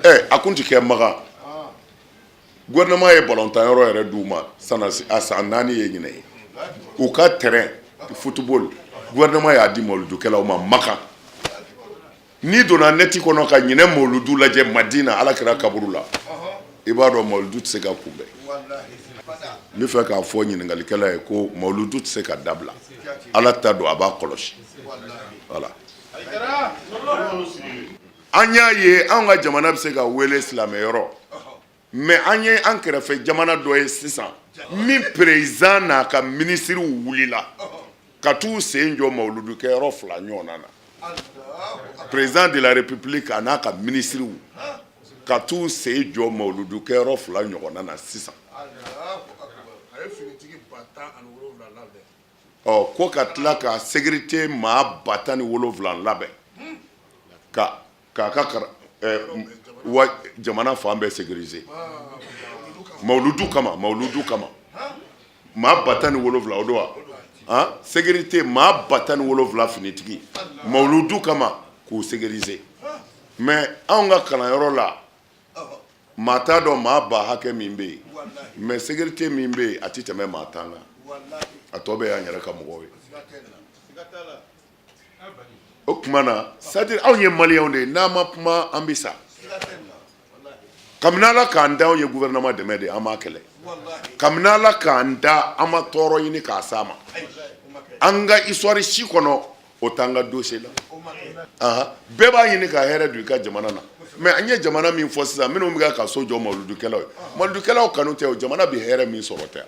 Ɛ, a kun tɛ kɛ Makan. Gouvernement ye balontan yɔrɔ yɛrɛ d'u ma sana a san 4 ye ɲinɛ ye. U ka terrain football, gouvernement y'a di mawuludukɛlaw ma Makan. N'i donna neti kɔnɔ ka ɲinɛ mawuludu lajɛ Madina, Ala kira kaburu la, i b'a dɔn mawuludu tɛ se ka kunbɛn. N bɛ fɛ k'a fɔ ɲininkalikɛla ye ko mawuludu tɛ se ka dabila. Ala ta don, a b'a kɔlɔsi. Voilà, an y'a ye, an ka jamana bɛ se ka wele silamɛ yɔrɔ, mais an ye an kɛrɛfɛ jamana dɔ ye sisan min président n'a ka minisiriw wulila ka t'u sen jɔ mawuludukɛyɔrɔ fila ɲɔgɔnna na. Président de la république a n'a ka minisiriw ka t'u sen jɔ mawuludukɛyɔrɔ fila ɲɔgɔnna na sisan. Ɔ, ko ka tila ka sécurité maa 17 000 labɛn ka k'a ka wa jamana fan bɛɛ sécuriser mawuludu kama, mawuludu kama. Maa 17,000, o don wa? Han, sécurité maa 17,000 finitigi mawuludu kama k'u sécuriser. Mais anw ka kalanyɔrɔ la, maa t'a dɔn maa ba hakɛ min bɛ yen, mais sécurité min bɛ yen, a tɛ tɛmɛ maa 10 kan. A tɔ bɛɛ y'an yɛrɛ ka mɔgɔw ye. O tuma na, c'est à dire anw ye maliyɛnw de ye, n'an ma kuma, an bɛ sa. Kabini Ala k'an da, anw ye gouvernement dɛmɛ de, an m'a kɛlɛ. Kabini Ala k'an da, an ma tɔɔrɔ ɲini k'a s'a ma. An ka histoire si kɔnɔ, o t'an ka dossier la. Bɛɛ b'a ɲini ka hɛrɛ don i ka jamana na, mais an ye jamana min fɔ sisan, minnu bɛ ka so jɔ mawuludukɛlaw ye, mawuludukɛlaw kanu tɛ o, jamana bɛ hɛrɛ min sɔrɔ tɛ.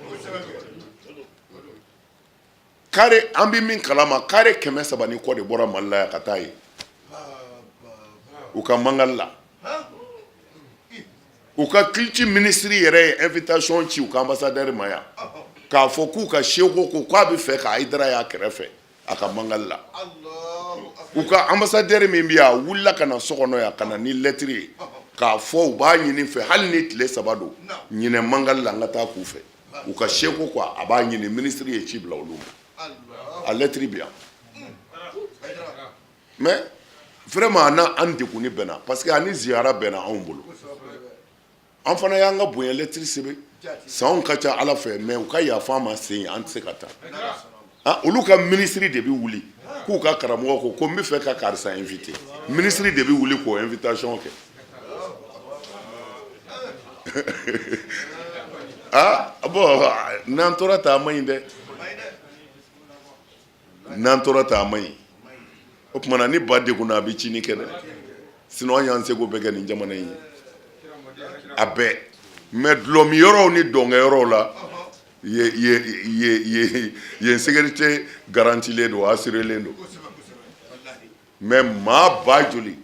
Kare, an bɛ min kalama, kare 300 ni kɔ de bɔra Mali la yan ka taa yen u ka mangali la. U ka culture ministre yɛrɛ ye invitation ci u ka ambassadeur ma yan k'a fɔ k'u ka seko ko k'a bɛ fɛ ka Hayidara y'a kɛrɛfɛ a ka mangali la. U ka ambassadeur min bɛ yan, a wulila ka na so kɔnɔ yan ka na ni lettre ye k'a fɔ u b'a ɲini fɛ, hali ni tile 3 don ɲinɛ, mangali la, an ka taa k'u fɛ. U ka seko ko a b'a ɲini, ministre ye ci bila olu ma, a lettre bɛ yan. Mais vraiment, a n'an degunni bɛnna, parce que a ni ziyara bɛnna anw bolo. An fana y'an ka bonya lettre sɛbɛn, sanw ka ca Ala fɛ, mais u ka yafa an ma sen, an tɛ se ka taa. Olu ka ministre de bɛ wuli k'u ka karamɔgɔ ko ko n bɛ fɛ ka karisa invité, ministre de bɛ wuli k'o invitation kɛ. Ah bon, n'an tora tan, a man ɲi dɛ. N'an tora tan, a man ɲi. O tuma na, ni ba degunna, a bɛ cini kɛ dɛ. Sinon an y'an seko bɛɛ kɛ nin jamana in ye, a bɛɛ. Mais dulɔmiyɔrɔw ni dɔnkɛyɔrɔw la, yen sécurité garantilen don, assurélen don. Mais maa ba joli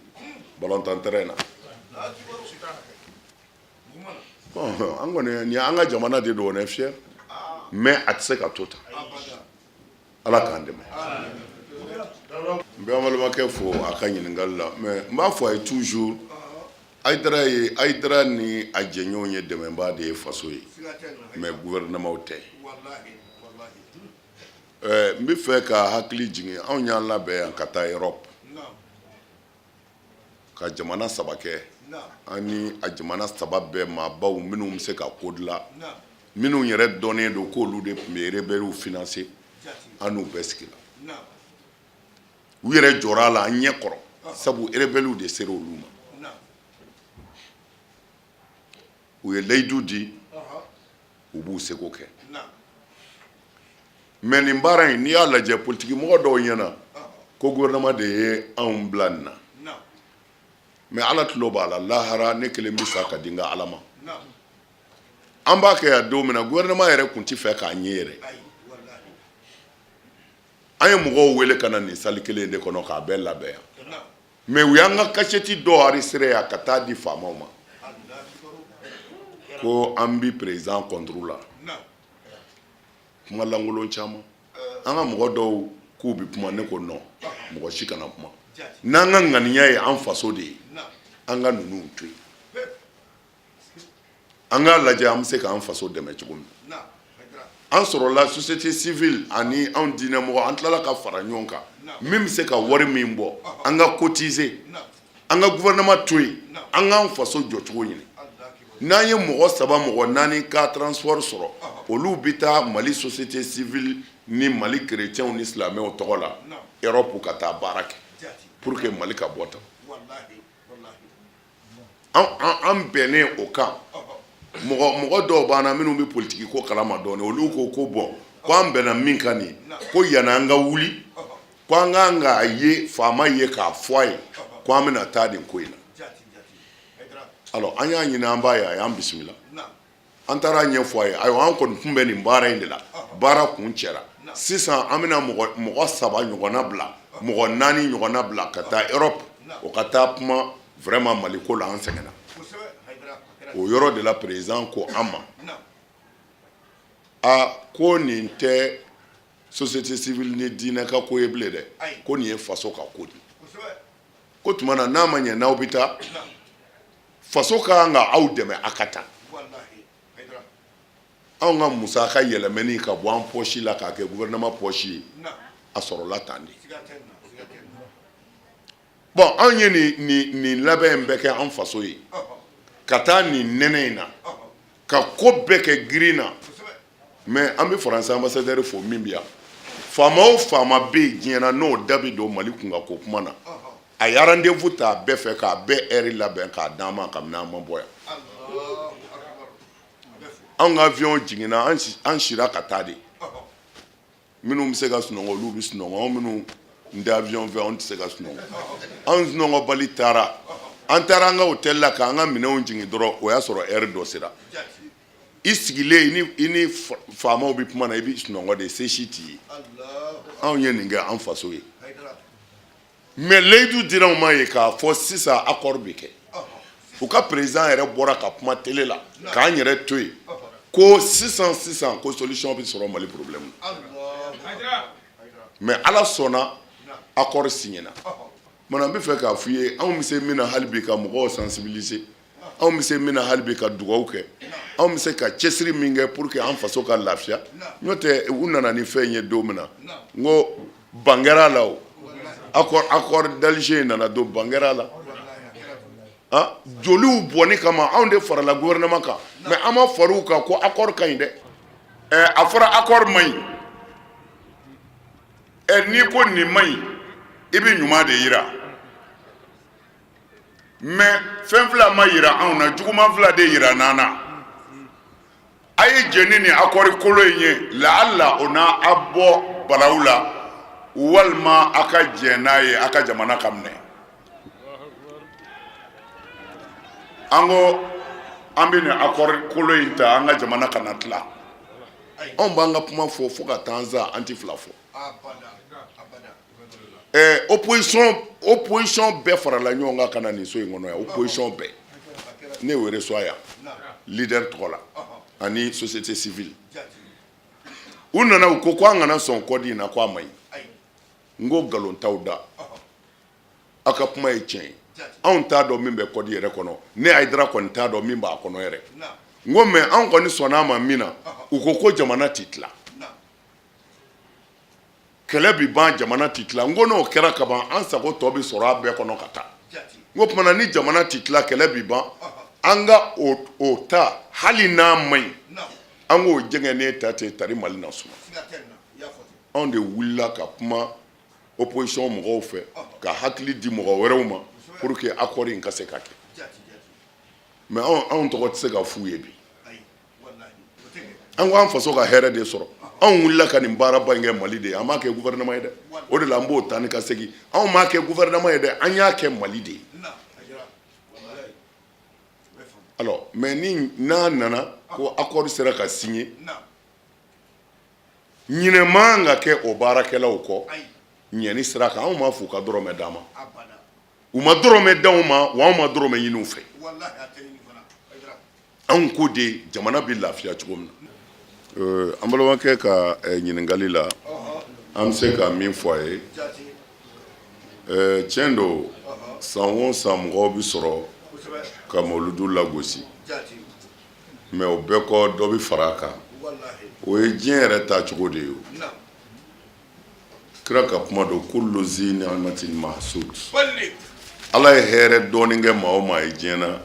balontan terrain na? Bon, an kɔni, nin an ka jamana de don, on est fier, mais a tɛ se ka to tan. Ala k'an dɛmɛ. N bɛ an balimakɛ fo a ka ɲininkali la, mais n b'a fɔ a ye toujours, Hayidara ye, Hayidara ni a jɛɲɔgɔnw ye dɛmɛbaa de ye faso ye, mais gouvernement tɛ. N bɛ fɛ ka hakili jigin, anw y'an labɛn yan ka taa Europe ka jamana saba kɛ. An ni a jamana saba bɛɛ maabaw minnu bɛ se ka ko dilan, minnu yɛrɛ dɔnnen don k'olu de tun bɛ rebelles financer, an n'u bɛɛ sigila. U yɛrɛ jɔra a la an ɲɛ kɔrɔ, sabu rebelles de sera olu ma. U ye layidu di, u b'u seko kɛ. Mais nin baara in, n'i y'a lajɛ, politiki mɔgɔ dɔw ɲɛna ko gouvernement de ye anw bila nin na. Mais Ala tulo b'a la, lahara ne kelen bɛ sa ka di n ka Ala ma. An b'a kɛ yan don min na, gouvernement yɛrɛ tun tɛ fɛ k'an ye yɛrɛ. An ye mɔgɔw wele ka na nin salle kelen de kɔnɔ k'a bɛɛ labɛn yan, mais u y'an ka kasɛti dɔw enregistré yan ka taa di faamaw ma ko an bi président contre la. Kuma lankolon caman, an ka mɔgɔ dɔw k'u bɛ kuma, ne ko non, mɔgɔ si kana kuma. N'an ka ŋaniya ye an faso de ye, an ka ninnu to yen, an k'a lajɛ an bɛ se k'an faso dɛmɛ cogo min. An sɔrɔla société civile ani anw diinɛmɔgɔ, an tilala ka fara ɲɔgɔn kan. Min bɛ se ka wari min bɔ, an ka cotiser, an ka gouvernement to yen, an k'an faso jɔcogo ɲini. N'an ye mɔgɔ saba, mɔgɔ naani ka transport sɔrɔ, olu bɛ taa Mali société civile ni Mali chrétiens ni silamɛw tɔgɔ la Europe ka taa baara kɛ pour que Mali ka bɔ tan. An bɛnnen o kan. Mɔgɔ dɔw b'an na minnu bɛ politiki ko kalama dɔɔnin, olu ko ko bon, ko an bɛnna min kan nin, ko yanni an ka wuli, ko an kan k'a ye faama ye k'a fɔ a ye ko an bɛna taa nin ko in na. Alors an y'a ɲini, an b'a ye, a y'an bisimila. An taara ɲɛfɔ a ye, ayiwa, an kɔni tun bɛ nin baara in de la, baara kun cɛra. Sisan an bɛna mɔgɔ saba ɲɔgɔnna bila, mɔgɔ naani ɲɔgɔnna bila ka taa Europe, o ka taa kuma vraiment Mali ko la, an sɛgɛnna. O yɔrɔ de la, président ko an ma, a ko nin tɛ société civile ni diinɛ ka ko ye bilen dɛ, ko nin ye faso ka ko de ye. Ko tuma na, n'a ma ɲɛ n'aw bɛ taa, faso ka kan ka aw dɛmɛ a ka taa. Anw ka musaka yɛlɛmɛni ka bɔ an poche la k'a kɛ gouvernement poche ye, a sɔrɔla tan de. Bon, anw ye nin labɛn in bɛɛ kɛ an faso ye, ka taa nin nɛnɛ in na, ka ko bɛɛ kɛ girin na. Mais an bɛ Faransi ambassadeur fo min bɛ yan. Faama o faama bɛ yen diɲɛ na, n'o da bɛ don Mali kunkanko kuma na, a ye rendez-vous ta a bɛɛ fɛ, k'a bɛɛ heure labɛn k'a d'an ma kabini an ma bɔ yan. Anw ka avion jiginna, an sira ka taa de. Minnu bɛ se ka sunɔgɔ, olu bɛ sunɔgɔ. Anw minnu n tɛ avion fɛ, anw tɛ se ka sunɔgɔ. Anw sunɔgɔbali taara, an taara an ka hôtel la k'an ka minɛnw jigin dɔrɔn, o y'a sɔrɔ heure dɔ sera. I sigilen, i ni faamaw bɛ kuma na, i bɛ sunɔgɔ de, se si t'i ye. Anw ye nin kɛ an faso ye. Mais layidu dira anw ma ye k'a fɔ sisan accord bɛ kɛ. U ka président yɛrɛ bɔra ka kuma télé la k'an yɛrɛ to yen ko sisan sisan ko solution bɛ sɔrɔ Mali problème na. Mais Ala sɔnna, accord signé na. Mana n bɛ fɛ k'a f'i ye, anw bɛ se min na hali bi ka mɔgɔw sensibiliser, anw bɛ se min na hali bi ka dugawu kɛ, anw bɛ se ka cɛsiri min kɛ pour que an faso ka lafiya. N'o tɛ, u nana ni fɛn ye don min na, n ko ban kɛra la. O accord d'Alger nana don, ban kɛra la. Ah, joliw bɔnni kama, anw de farala gouvernement kan, mais an ma far'u kan ko accord ka ɲi dɛ. Ɛ, a fɔra accord man ɲi. Ɛ, n'i ko nin man ɲi, i bɛ ɲuman de yira. Mais fɛn fila ma yira anw na, juguman fila de yira n'an na. A ye jɛn ni nin accord kolo in ye, laala o n'a a bɔ balawu la, walima a ka jɛn n'a ye, a ka jamana ka minɛ. An ko an bɛ nin accord kolo in ta, an ka jamana kana tila. Anw b'an ka kuma fɔ fo ka taa an sa, an tɛ fila fɔ. Ɛɛ, opposition bɛɛ farala ɲɔgɔn kan ka na nin so in kɔnɔ yan. Opposition bɛɛ, ne y'o reçoit yan leader tɔgɔ la ani société civile. U nana, u ko ko an kana sɔn code in na, ko a man ɲi. N ko nkalon t'aw da, aw ka kuma ye tiɲɛ ye. Anw t'a dɔn min bɛ code yɛrɛ kɔnɔ. Ne Hayidara kɔni t'a dɔn min b'a kɔnɔ yɛrɛ. N ko mais anw kɔni sɔnna a ma min na, u ko ko jamana tɛ tila, kɛlɛ bi ban, jamana tɛ tila. N ko n'o kɛra kaban, an sago tɔ bɛ sɔrɔ a bɛɛ kɔnɔ ka taa. N ko tuma na, ni jamana tɛ tila, kɛlɛ bi ban, an ka o ta, hali n'a man ɲi, an k'o jɛngɛnen ta ten tari Mali na suma. Anw de wulila ka kuma opposition mɔgɔw fɛ ka hakili di mɔgɔ wɛrɛw ma pour que accord in ka se ka kɛ. Mais anw tɔgɔ tɛ se ka f'u ye bi. An ko an faso ka hɛrɛ de sɔrɔ. Anw wulila ka nin baaraba in kɛ Mali de ye. An m'a kɛ gouvernement ye dɛ. O de la an b'o taa ni ka segin. Anw m'a kɛ gouvernement ye dɛ, an y'a kɛ Mali de ye. Alors, mais ni n'a nana ko accord sera ka signer, ɲinɛ man ka kɛ o baarakɛlaw kɔ ɲɛni sira kan. Anw m'a f'u ka dɔrɔmɛ d'an ma, u ma dɔrɔmɛ d'anw ma wa, anw ma dɔrɔmɛ ɲini u fɛ. Anw ko de jamana bɛ lafiya cogo min na. An balimakɛ ka ɲininkali la, an bɛ se ka min fɔ a ye, tiɲɛ don, san o san mɔgɔw bɛ sɔrɔ ka mawuludu lagosi, mais o bɛɛ kɔ, dɔ bɛ fara a kan. O ye diɲɛ yɛrɛ taacogo de ye. O kira ka kuma don, kullu zi ni'matin mahsud. Ala ye hɛrɛ dɔɔnin kɛ maa o maa ye diɲɛ na,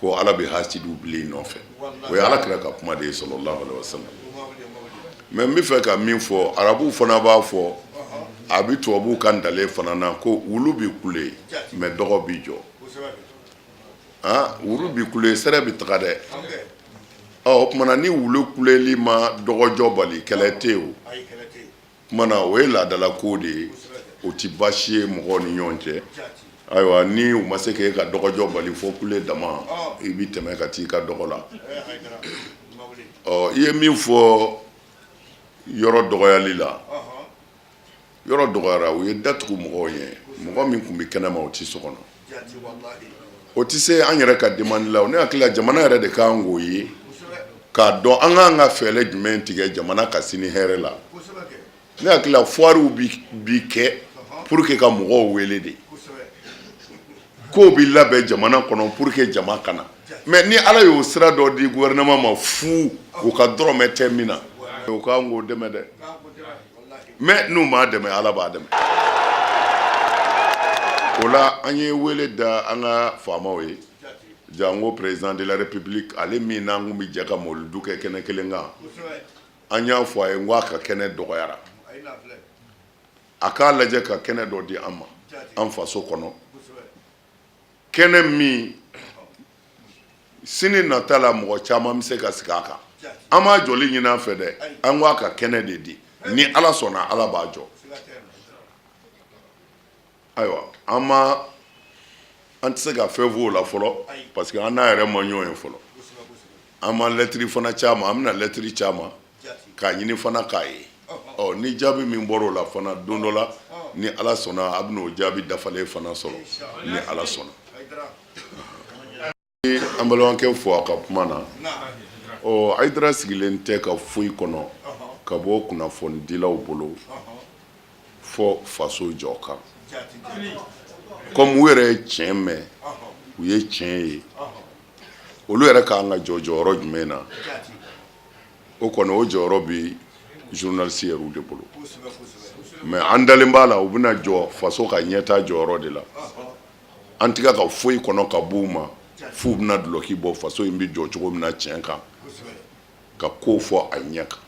ko Ala bɛ hasidiw bila i nɔfɛ. O ye Ala kira ka kuma de ye, sallallahu alaihi wasallam. Mais n bɛ fɛ ka min fɔ, arabuw fana b'a fɔ, a bɛ tubabuw ka ntalen fana na, ko wulu bɛ kule, mais dɔgɔ bɛ jɔ. Wulu bɛ kule, sɛrɛ bɛ taga dɛ. Ɔ, o tuma na, ni wulu kuleli ma dɔgɔjɔ bali, kɛlɛ tɛ yen. O tuma na, o ye laadala ko de ye, o tɛ baasi ye mɔgɔw ni ɲɔgɔn cɛ. Ayiwa, ni u ma se k'e ka dɔgɔjɔ bali fo kule dama, i bɛ tɛmɛ ka taa i ka dɔgɔ la. Ɔ, i ye min fɔ yɔrɔ dɔgɔyali la, yɔrɔ dɔgɔyara, u ye datugu mɔgɔw ye. Mɔgɔ min tun bɛ kɛnɛma, o tɛ so kɔnɔ, o tɛ se an yɛrɛ ka demande la. Ne hakili la, jamana yɛrɛ de kan k'o ye k'a dɔn an k'an ka fɛɛrɛ jumɛn tigɛ jamana ka sini hɛrɛ la. Ne hakili la, foirew bi kɛ pour que ka mɔgɔw wele de. Kow bɛ labɛn jamana kɔnɔ pour que jama ka na. Mais ni Ala y'o sira dɔ di gouvernement ma fu, u ka dɔrɔmɛ tɛ min na, u k'an k'o dɛmɛ dɛ. Mais n'u m'a dɛmɛ, Ala b'a dɛmɛ. O la, an ye wele da an ka faamaw ye, janko président de la république, ale min n'an kun bɛ jɛ ka mawuludu kɛ kɛnɛ kelen kan. An y'a fɔ a ye n ko a ka kɛnɛ dɔgɔyara, a k'a lajɛ ka kɛnɛ dɔ di an ma an faso kɔnɔ, kɛnɛ min sini nata la mɔgɔ caman bɛ se ka sigi a kan. An m'a jɔli ɲini a fɛ dɛ, an ko a ka kɛnɛ de di. Ni Ala sɔnna, Ala b'a jɔ. Ayiwa, an ma an tɛ se ka fɛn fɔ o la fɔlɔ, parce que an n'a yɛrɛ ma ɲɔgɔn ye fɔlɔ. An ma lɛtiri fana ci a ma, an bɛna lɛtiri ci a ma k'a ɲini fana k'a ye. Ɔ, ni jaabi min bɔra o la fana don dɔ la, ni Ala sɔnna, a bɛna o jaabi dafalen fana sɔrɔ, ni Ala sɔnna. An balimakɛ fo a ka kuma na. Ɔ, Hayidara sigilen tɛ ka foyi kɔnɔ ka bɔ kunnafonidilaw bolo fɔ faso jɔ kan. Comme u yɛrɛ ye tiɲɛ mɛn, u ye tiɲɛ ye, olu yɛrɛ ka kan ka jɔ jɔyɔrɔ jumɛn na? O kɔni, o jɔyɔrɔ bɛ journaliste yɛrɛw de bolo. Mais an dalen b'a la, u bɛna jɔ faso ka ɲɛta jɔyɔrɔ de la. An tɛ ka foyi kɔnɔ ka b'u ma f'u bɛna dulɔki bɔ faso in bɛ jɔ cogo min na tiɲɛ kan, ka ko fɔ a ɲɛ kan.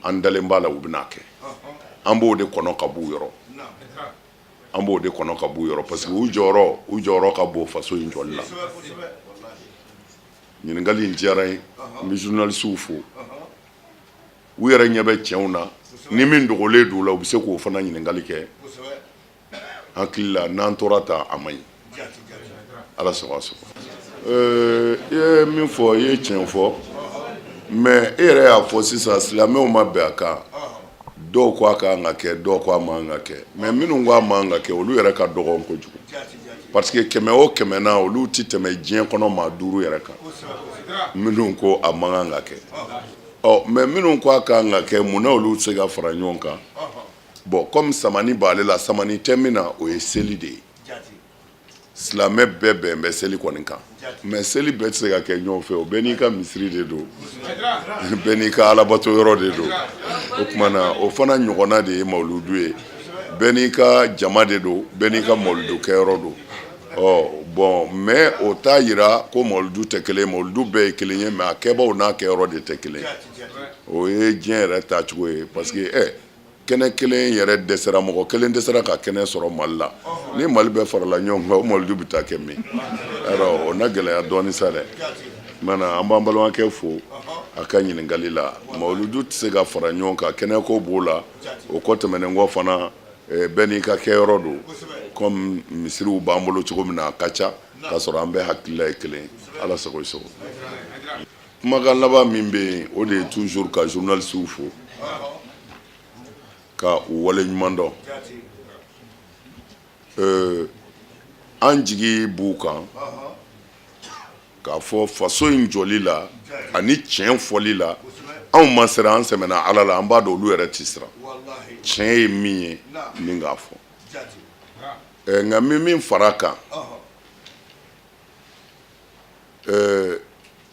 An dalen b'a la, u bɛna kɛ. An b'o de kɔnɔ ka b'u yɔrɔ, an b'o de kɔnɔ ka b'u yɔrɔ, parce que u jɔyɔrɔ ka bon faso in jɔli la. Ɲininkali in diyara n ye. N bɛ journalistew fo. U yɛrɛ ɲɛ bɛ tiɲɛw na. Ni min dogolen don u la, u bɛ se k'o fana ɲininkali kɛ. Hakili la, n'an tora ta, a man ɲi. Ala sago sago. I ye min fɔ, i ye tiɲɛ fɔ, mais e yɛrɛ y'a fɔ sisan, silamɛw ma bɛn a kan. Dɔw ko a kan ka kɛ, dɔw ko a man ka kɛ. Mais minnu ko a man ka kɛ, olu yɛrɛ ka dɔgɔn kojugu, parce que 100 o 100 na, olu ti tɛmɛ diɲɛ kɔnɔ maa duuru yɛrɛ kan minnu ko a man kan ka kɛ. Ɔ, mais minnu ko a kan ka kɛ, munna olu tɛ se ka fara ɲɔgɔn kan? Bon, comme samani b'ale la, samani tɛ min na, o ye seli de ye. Silamɛ bɛɛ bɛn bɛ seli kɔni kan, mais seli bɛɛ tɛ se ka kɛ ɲɔgɔn fɛ. O bɛɛ n'i ka misiri de don, bɛɛ n'i ka alabato yɔrɔ de don. O tuma na, o fana ɲɔgɔnna de ye mawuludu ye. Bɛɛ n'i ka jama de don, bɛɛ n'i ka mawuludu kɛyɔrɔ don. Ɔ bon, mais o t'a yira ko mawuludu tɛ kelen ye. Mawuludu bɛɛ ye kelen ye, mais a kɛbaw n'a kɛyɔrɔ de tɛ kelen ye. O ye diɲɛ yɛrɛ taacogo ye, parce que kɛnɛ kelen yɛrɛ dɛsɛra, mɔgɔ kelen dɛsɛra ka kɛnɛ sɔrɔ Mali la. Ni Mali bɛɛ farala ɲɔgɔn kan, o mawuludu bɛ taa kɛ min? Alors, o na gɛlɛya dɔɔni sa dɛ. Mana an b'an balimakɛ fo a ka ɲininkali la. Mawuludu tɛ se ka fara ɲɔgɔn kan, kɛnɛko b'o la. O kɔ tɛmɛnen kɔ fana, bɛɛ n'i ka kɛyɔrɔ don, comme misiriw b'an bolo cogo min na, a ka ca k'a sɔrɔ an bɛɛ hakilila ye kelen. Ala sago i sago. Kumakan laban min bɛ yen, o de ye toujours ka journalistew fo ka u wale ɲuman dɔn. An jigi b'u kan k'a fɔ faso in jɔli la ani tiɲɛ fɔli la. Anw ma siran, an sɛmɛna Ala la. An b'a dɔn olu yɛrɛ tɛ siran. Tiɲɛ ye min ye, ni k'a fɔ. Nka min fara kan,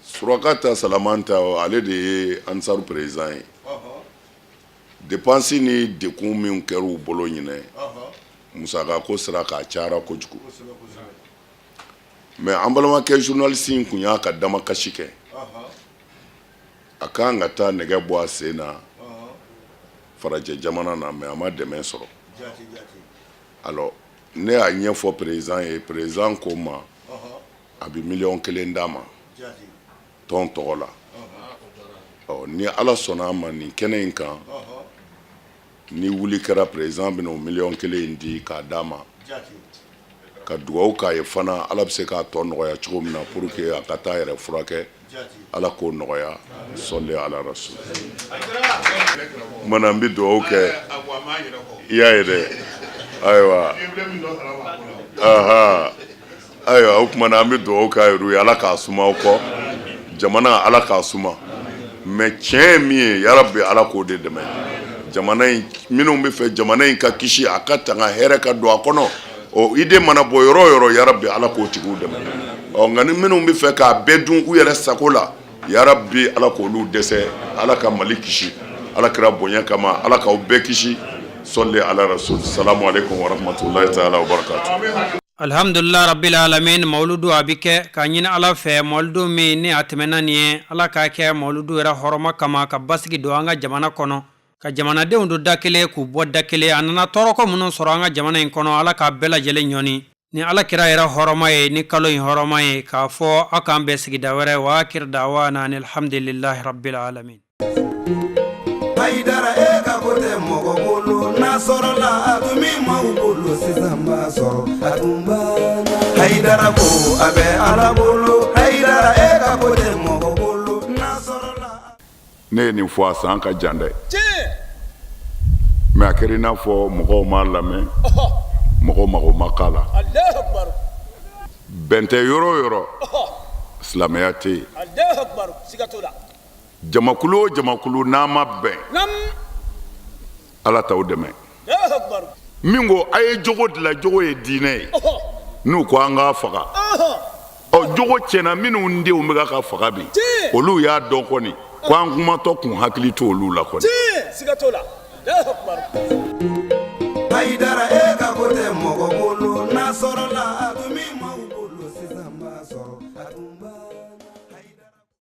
Surakata Salamanta, ale de ye Ansaru président ye. Dépense ni dekun min kɛra u bolo ɲinɛ, musaka ko sira k'a cayara kojugu. Mais an balimakɛ journaliste in kun y'a ka damakasi kɛ, a kan ka taa nɛgɛ bɔ a sen na farajɛ jamana na, mais a ma dɛmɛ sɔrɔ. Alors, ne y'a ɲɛfɔ président ye. Président ko n ma a bɛ miliyɔn 1 d'a ma tɔn tɔgɔ la. Ɔ, ni Ala sɔnna a ma, nin kɛnɛ in kan, ni wuli kɛra, président bɛna o miliyɔn 1 in di k'a d'a ma, ka dugawu k'a ye fana, Ala bɛ se k'a tɔ nɔgɔya cogo min na pour que a ka taa yɛrɛ furakɛ. Ala k'o nɔgɔya. Sɔli ala rasul. Kumana, n bɛ dugawu kɛ i y'a ye dɛ. Ayiwa, aha, ayiwa, o kumana, an bɛ dugawu k'a yɛrɛ ye, Ala k'a suma aw kɔ, jamana Ala k'a suma. Mais tiɲɛ ye min ye, yarabi Ala k'o de dɛmɛ jamana in. Minnu bɛ fɛ jamana in ka kisi, a ka tanga, hɛrɛ ka don a kɔnɔ. Ɔ idée mana bɔ yɔrɔ o yɔrɔ, yarabi Ala k'o tigiw dɛmɛ. Ɔ nka ni minnu bɛ fɛ k'a bɛɛ dun u yɛrɛ sago la, yarabi Ala k'olu dɛsɛ. Ala ka Mali kisi, Ala kira bonya kama, Ala k'aw bɛɛ kisi. Sɔli ala rasul. Salamu aleykum wa rahmatulahi taala wa barakatu. Alhamdulillah rabbil alamin. Mawuludu a bɛ kɛ k'a ɲini Ala fɛ, mawuludu min ni a tɛmɛna nin ye, Ala k'a kɛ mawuludu yɛrɛ hɔrɔma kama ka basigi don an ka jamana kɔnɔ, ka jamanadenw don da kelen k'u bɔ da kelen. A nana tɔɔrɔko minnu sɔrɔ an ka jamana in kɔnɔ, Ala k'a bɛɛ lajɛlen ɲɔni ni Ala kira yɛrɛ hɔrɔma ye, ni kalo in hɔrɔma ye. K'a fɔ aw k'an bɛn sigida wɛrɛ. Wa akir dawana anil hamdulillahi rabbil alamin. Hayidara, e ka ko tɛ mɔgɔ bolo, n'a sɔrɔla a tun bɛ maaw bolo, sisan b'a sɔrɔ a tun banna. Hayidara ko a bɛ Ala bolo. Hayidara, e ka ko tɛ mɔgɔ bolo, n'a sɔrɔla. Ne ye nin fɔ a san ka jan dɛ, mais a kɛra i n'a fɔ mɔgɔw m'a lamɛn, mɔgɔw mago ma k'a la. Bɛn tɛ yɔrɔ o yɔrɔ, silamɛya tɛ yen. Jamakulu o jamakulu n'a ma bɛn, Ala t'aw dɛmɛ. Min ko a ye jogo dilan, jogo ye diinɛ ye, n'u ko an k'a faga, ɔ jogo tiɲɛna. Minnu denw bɛ ka faga bi, olu y'a dɔn kɔni ko an kumatɔ kun hakili to olu la kɔni. Hayidara.